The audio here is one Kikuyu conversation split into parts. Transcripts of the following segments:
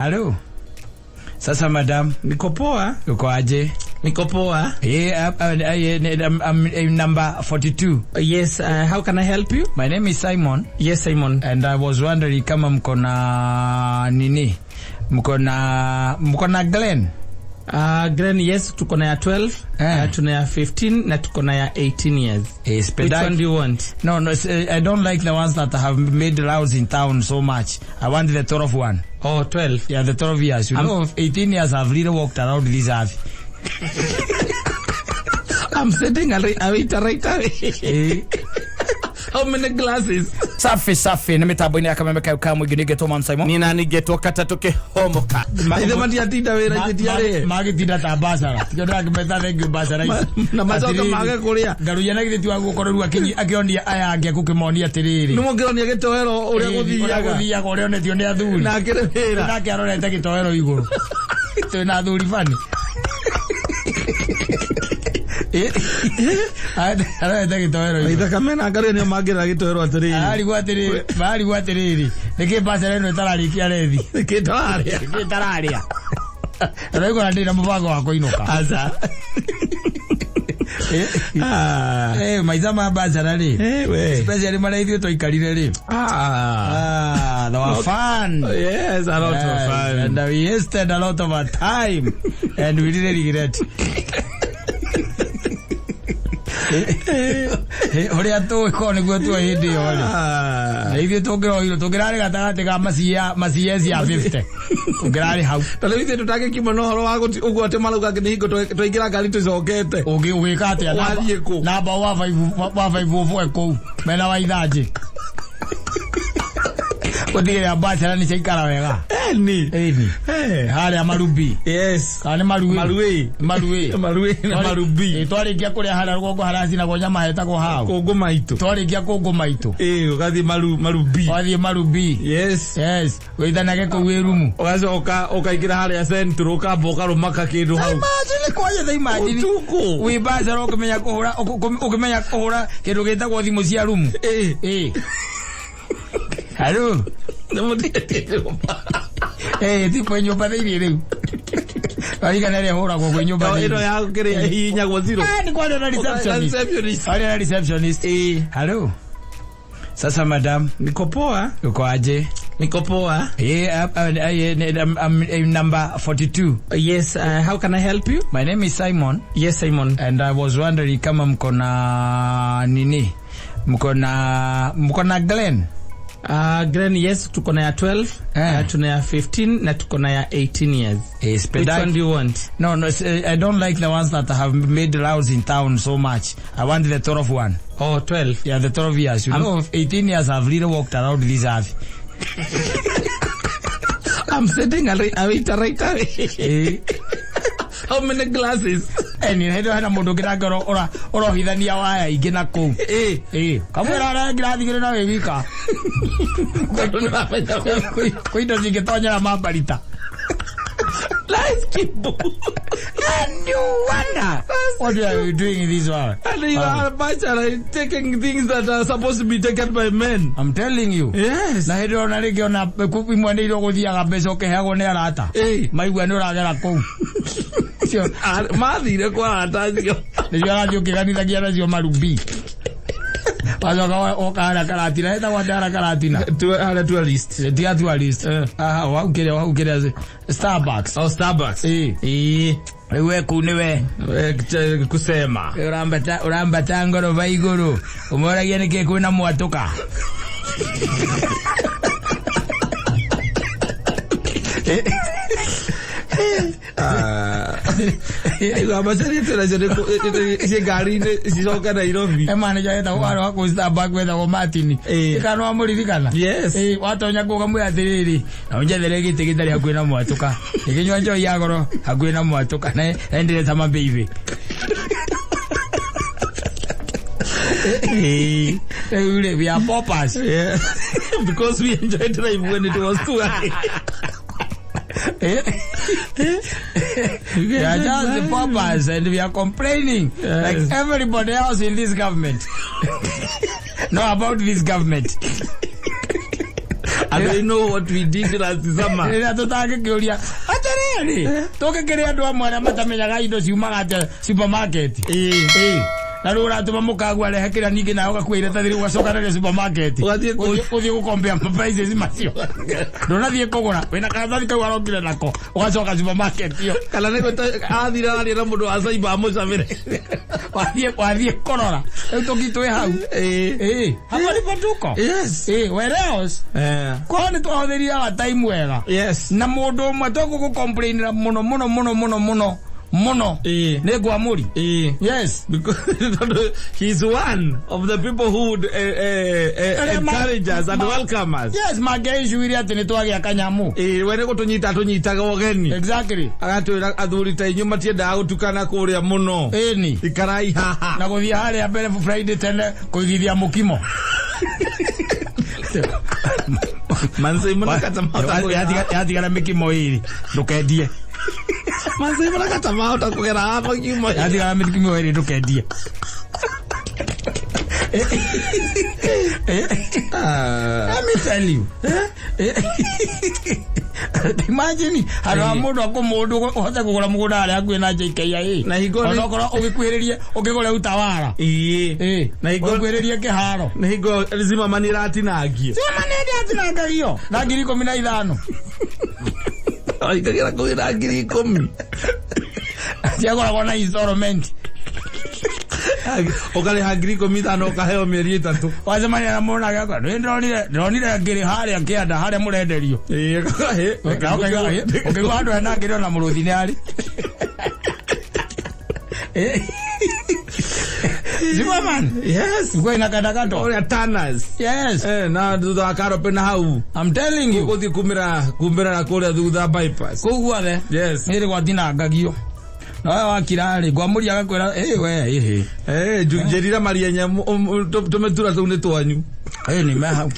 Halo. Sasa madam, Niko poa. Uko aje? Niko poa. Yeah, I'm number 42. Yes, how can I help you? My name is Simon. Yes, Simon. And I was wondering kama mko na nini? Mko na Glen? Glen, yes, tuko na ya 12, Eh. tuna ya 15 na tuko na ya 18 years. Eh, Which one do you want? No, I don't like the ones that have made rounds in town so much. I want the 12 one. Oh, 12. Yeah, the 12 years. You know, 18 years I've really walked around this earth. I'm sitting a waiter right away. Eh. How many glasses? Safi safi nä mä tambo-inä ya kameme kayo ka mũingĩ nĩ ngetwo Mam Simon. Nĩ nani ngetwo katatũ kĩhomoka. Ithe matiatinda wĩra ithe. Magĩtinda ta bacara tikio ndĩrakĩmeta thengiũ bacara ici. Na macoka Atĩrĩrĩ, mage kũrĩa. Ngaruia na githĩ ti wa gũkorwo rĩu akĩonia aya angĩ akũkĩmonia atĩrĩrĩ. Nĩ mũngĩronia gĩtoero ũrĩa Ũrĩa gũthiaga. Gũthiaga ũrĩa onetio nĩ athuri. Na akĩrĩ wĩra. Nake arorete gĩtoero igũrũ twĩna athuri bani. Eh, arorete gĩtoero igũrũ. Ithaka mena ngaruia nĩo mangĩrora gĩtoero atĩrĩrĩ. Marigwo atĩrĩrĩ, nĩkĩ bacara ĩno ĩtararĩkia rethi? Kĩtararĩa. Nĩkĩ ĩtararĩa? Ũraigua ndĩ na mũbango wa kũinũka. Aca. Ah. Eh, maica ma bacara rĩ, Eh, we. especially marĩa ithuĩ twaikarire rĩ, Ah. ah, they were fun. Yes, a lot of Yes, fun. and we wasted a lot of our time and we didn't regret. Ũrĩa tũĩ korwo nĩguo tuoĩ hĩndĩ ĩyo rĩ, Ah. na ithuĩ tũngĩroirwo tũngĩrarĩ gatagatĩ ga macia macia cia 50 ũngĩrarĩ hau. Ta rĩu ithuĩ tũtangĩkiuma na ũhoro wa ũguo atĩ marauga atĩ nĩ hingo twaingĩra ngari tũcokete. Ũgĩka atĩa? Wathiĩ kũ? Namba wa five wa five ũbwe kũu mena wa ithanjĩ gũtigĩrĩra bachelor nĩ ciaikara wega. Eni. Ĩni. Eh. Harĩa Marubi. Yes. Kana nĩ Maruĩ? Maruĩ. Maruĩ. Maruĩ na Marubi. Ĩ, twarĩkia kũrĩa harĩa rũgongo haracinagwo nyama hetagwo hau. Kũngũ maitũ. Twarĩkia kũngũ maitũ. Ĩ, ũgathiĩ Marubi. Wathiĩ Marubi. Yes. Yes, wĩitanage kũu wĩ rumu. Ũgacoka ũkaingĩra harĩa Central ũkamba ũkarũmaka kĩndũ hau. Imagine kwanja tha imagine. Ũtukũ. Wĩ bachelor ũkĩmenya kũhũra kĩndũ gĩtagwo thimũ cia rumu. Ĩ. Ĩ. Hello. Nĩ mũtigĩtie nyũmba. Eh, ti kwĩ nyũmba thĩinĩ rĩu. Warigana ĩrĩa ĩhũragwo kwĩ nyũmba Ĩno thĩinĩ. ya kĩrĩa ĩhihinyagwo zero. Ah, ni kwaria na receptionist. Receptionist. Kwaria na receptionist. Ĩ. Hello. Sasa madam, Niko poa. Uko aje? Niko poa. Yeah, I'm number 42. Yes, how can I help you? My name is Simon. Yes, Simon. And I was wondering kama mko na nini? Mko na Glen? Glen, yes, tuko na ya 12, Eh. tuna ya 15 na tuko na ya 18 years. Eh, Which one do you want? No, I don't like the ones that have made rounds in town so much. I want the 12 one. Oh, 12. Yeah, the 12 years. You know, 18 years I've really walked around this earth. I'm sitting a waiter right away. Eh. How many glasses? Eni hĩndĩ hena mũndũ ũngĩ nake ũrohithania waya ingĩ na kũu. Eh. Ĩ, kamwĩra arĩa ngirathi igĩrĩ na wĩ wika. Kwĩ indo cingĩtonyera mambarita. Nice kibu. And you wonder what are you doing in this world? And you are bachelor taking things that are supposed to be taken by men. I'm telling you. Yes. Na hĩndĩ ona rĩngĩ ona imwe nĩ iria ũgũthiaga mbeca ũkĩheagwo nĩ arata. Ĩ. Maigua nĩ ũragera kũu. Cio Mathire kwa arata acio. Nĩcio arathiĩ ũkĩganithagia nacio Marubi. Wacoka woka harĩa Karatina, ĩtagwo atĩa harĩa Karatina? Harĩa tourist. Tiga tourist. Eh. Aha, wau kĩrĩa wau kĩrĩa Starbucks. Oh, Starbucks. Ĩ. Ĩ. Rĩu we kũu nĩwe. Eh, kusema. Ũrambata ngoroba igũrũ ũmoragia nĩkĩ kwĩna mwatũka. Aigua macarĩte nacio ciĩ ngari-inĩ cicoke Nairobi. He manager wetagwo warĩ wa kũu Starbucks wetagwo Martin. Ĩ. Kana wamũririkana? Yes. Ĩ, watonya kũu ũkamwĩra atĩrĩrĩ, na ũnjethere gĩtĩ gĩtarĩ hakuhĩ na mwatũka, gĩkĩnyua njohi ya goro hakuhĩ na mwatũka, na ndĩreta mabĩibĩ. Rĩu rĩ, we are paupers. Yeah. Because we enjoyed life when it was too high. Eh? We are just the paupers and we are complaining Yes. like everybody else in this government. No, about this government. And we know what we did last summer. Rĩrĩa tũtangĩkĩũria atĩrĩrĩ, tũngĩkĩrĩ andũ amwe arĩa matamenyaga indo ciumaga atĩa supermarket. Ĩĩ. Na rĩu ũratũma mũkagua arehe kĩrĩa ningĩ nawe ũgakua iratathi rĩu ũgacoka narĩo supermarket. Ũgathiĩ Ũthiĩ gũkompea prices macio. Ndũnathiĩ kũgũra, wĩna karatathi kau arokire nako, ũgacoka supermarket ĩyo. Kana nĩ gwĩta athire araria na mũndũ wa cyber amũcamĩre. Wathiĩ kũrora. Rĩu tũki twĩ hau. Ĩĩ. Ĩĩ. Hapo ndipo tuko. Yes. Ĩĩ, whereas Eh. korwo nĩ twahũthĩrire our time wega. Yes. Na mũndũ ũmwe tũgũgũcomplainĩra mũno mũno mũno mũno mũno mũno Ĩĩ. nĩ Ngwamũri. Ĩĩ. Yes. Because he's one of the people who would encourage us and welcome us. Yes, mangĩicwire atĩ nĩ twagĩa kanyamũ. Ĩĩ, we nĩ gũtũnyita tũnyitaga ũgeni. Exactly. Agatwĩra athuri ta inyuĩ matiendaga gũtukana kũrĩa mũno. Ĩni. Ikarai haha. Na gũthiĩ harĩa mbere Friday tene kũigithia mũkimo. Manzi mũrakata mahota kũgera. Yatigara mĩkimo ĩrĩ ndũkendie. Manzi mũrakata mahota kũgera haha makiuma. Yatigara mĩkimo ĩrĩ ndũkendie. Let me tell you. Imagine handũ ha mũndũ akũ mũndũ ũhote kũgũra mũgũnda harĩa hakuhĩ na JKIA. Na hingo nĩ- Onokorwo ũgĩkuhĩrĩrie ũkĩgũre Utawala. Ĩĩ. Ĩĩ. Na hingo- Ũgĩkuhĩrĩrie kĩharo. Nĩ hingo Zimmerman ĩratinangio. Sema nende atinangagio na 15,000. Aikagĩra kũgĩra 10,000. Ciagũragwo na installment. Ũkarĩha 15,000 ũkaheo mĩeri 3. Wacemania na mũndũ nake akauga, "Nĩ ndĩronire ngiri harĩa kĩanda harĩa mũrenderio." Ĩĩ, Na ũkaigua handũ hena ngiri ona mũrũthi nĩ arĩ. Zimmerman. Yes. Kwĩna kanda gato. Ũrĩa Tanners. Yes. Eh, na thutha wa Karope na hau. I'm telling you. Gũthiĩ kumĩra na kũrĩa thutha bypass. Kũu guothe. Yes. Nĩ gwatinangagio. Nawe wakira rĩ, Ngwamũri agakwĩra, "Ĩ we, ĩhĩ." Eh, njĩrira marienya tũmĩtura tũu nĩ twanyu. Ĩ nĩ me hau.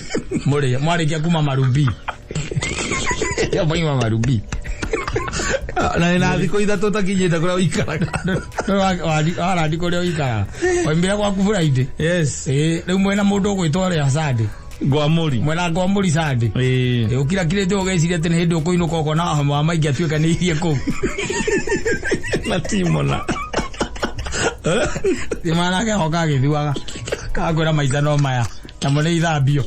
Mũrĩe, mwarĩkia kuma Marubi. Ya moima Marubi. Na na thikũ 3 ũtakinyĩte kũrĩa ũikaraga. Warandi kũrĩa ũikaraga. Waimire gwaku Friday. Yes. Ĩ, rĩu mwĩna mũndũ ũgwĩtwo ũrĩa Sunday. Ngwamũri. Mwĩna Ngwamũri Sunday. Ĩĩ. Ĩ, ũkirakirĩte ũgeciria atĩ nĩ hĩndĩ ũkũinũka ũkona wahoma wa maingĩ atuĩka nĩ irie kũu. Na timona. Manake hoka agĩthuaga. Kakwĩra maica no maya. Namo nĩ ithambio.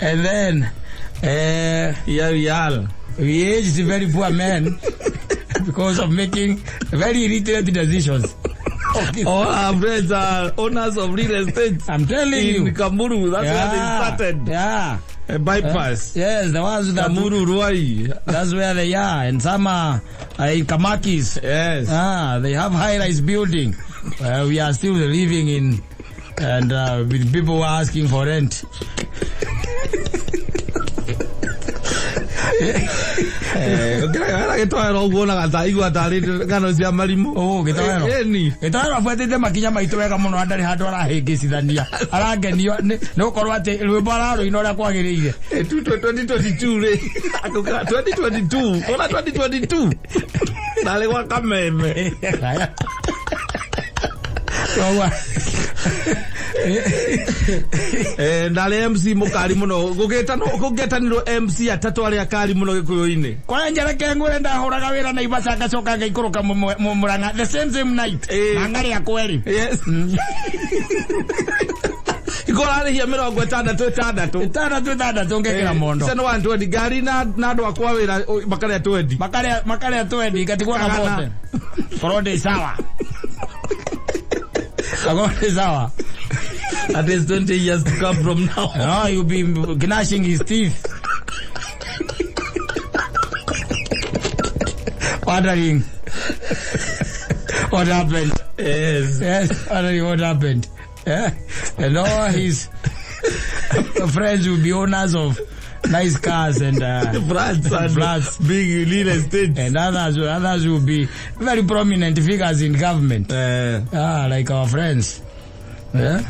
And then Yeah, we are. we aged very poor men because of making very illiterate decisions. All our friends are owners of real estate I'm telling in you. Kamuru. That's where they started. Yeah. A bypass. Yes, the ones that Kamuru Ruai. that's where they are. And some are in Kamakis. Yes. They have high-rise building. We are still living in, and with people who are asking for rent. Ũkĩrega gĩtoero ũguo onaga ta igua tarĩ ng'ano cia marimũ. Oh, gĩtoero. Ĩni. Gĩtoero abuatĩte makinya maitũ wega mũno na ndarĩ handũ arahĩngĩcithania. Aragenio nĩ gũkorwo atĩ rwĩmbo ararũina ũrĩa kwagĩrĩire. 2022 rĩ. Akũkĩra 2022. Ona 2022. Ndarĩ gwa Kameme. Koguo Ndarĩ MC mũkari mũno. Gũgĩtanirwo MC atatũ arĩa akari mũno Gĩkũyũ-inĩ. Kwa njereke ngure ndahũraga wĩra na Naivasha ngacoka ngaikũrũka Murang'a the same night. Ĩĩ. Na ngarĩa kweri. Yes. Ikorarĩhia 66. 66 ngekĩra mondo. Icio nĩ 120 ngari na andũ akwa wĩra makarĩa 20. Makarĩa 20 ngatigwo na Kagana. bote. Korwo ndĩ sawa. Korwo ndĩ sawa. That is 20 years to come from now. No, you'll be gnashing his teeth. Wondering what happened. Yes. Yes, wondering what happened. Yeah. And all his friends will be owners of nice cars and Flats and flats. Big real estate. And others will be very prominent figures in government. Like our friends. Yeah.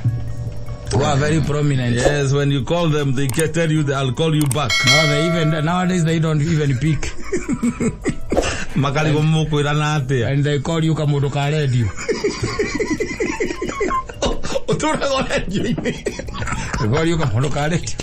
Who are very prominent. Yes, when you call them, they can tell you they'll call you back. No, they even nowadays they don't even pick. Makarigwo mũkwĩrana atĩa? And they call you kamundu ka radio. Ũtũraga rendio-inĩ. Rwĩmbo riũka mũno ka redio.